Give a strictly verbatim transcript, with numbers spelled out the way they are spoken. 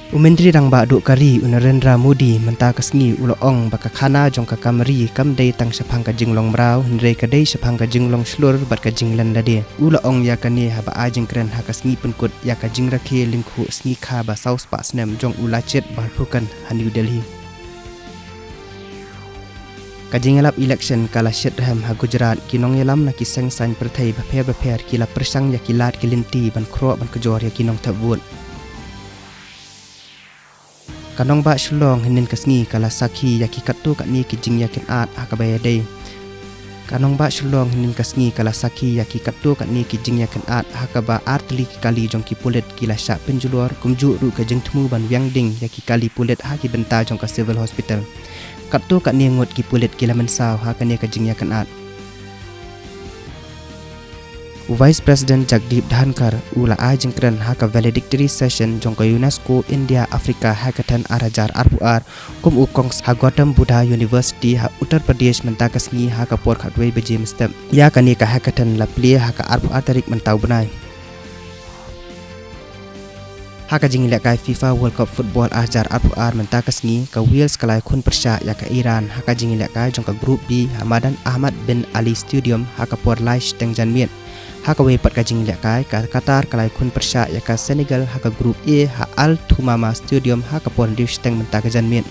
U Myntri Rangbah Duh ka ri u Narendra Modi mynta ka sngi u la ong ba ka khana jong ka kam ri kam dei tang shaphang ka jinglong mraw, hynrei ka dei shaphang ka jinglong shlur bad ka jinglen lade. U la ong ïa kane haba ai jingkren ha ka sngi pynkut ïa ka jingrakhe lyngkhuh sngi kha ba saw spah snem jong u Lachit Borphukan ha New Delhi. Ka jingïalap election ka la shit rhem ha Gujarat, ki nongïalam na ki seng saiñ pyrthei bapher bapher ki la pyrshang ïa ki lad ki lynti ban khroh ban kjor ïa ki nongthep vote. Ka nongbah Shillong hynnin ka sngi ka la sakhi ïa ki katto katne ki jingïakynad ha kaba ïadei. Ka nongbah Shillong hynnin ka sngi ka la sakhi ïa ki katto katne ki jingïakynad ha kaba artylli ki kali jong ki pulit ki la shah pynjulor, kumjuh ruh ka jingthmu ban wiang ding ïa ki kali pulit ha ki bynta jong ka Civil Hospital. Katto katne ngut ki pulit ki la mynsaw ha kane ka jingïakynad. U Vice President Jagdeep Dhankhar u la ai jingkren ha ka valedictory session jong ka UNESCO India Africa Hackathon ar hajar arphew ar kum u kong ha Gautam Buddha University ha Uttar Pradesh mynta ka sngi ha ka por khatwei baje mynstep. Ïa kane ka hackathon la plie ha ka arphew ar tarik mynta u bnai. Ha ka jingïalehkai FIFA World Cup Football ar hajar arphew ar mynta ka sngi, ka Wales ka la ïakhun pyrshah ïa ka Iran ha ka jingïalehkai jong ka Group B ha madan Ahmad bin Ali Stadium ha ka por lai shiteng janmiet. Ha kawei pat ka jingïalehkai, ka Qatar ka la ïakhun pyrshah ïa ka Senegal ha ka Group A ha Al Thumama Stadium ha ka por hynriew shiteng mynta ka janmiet.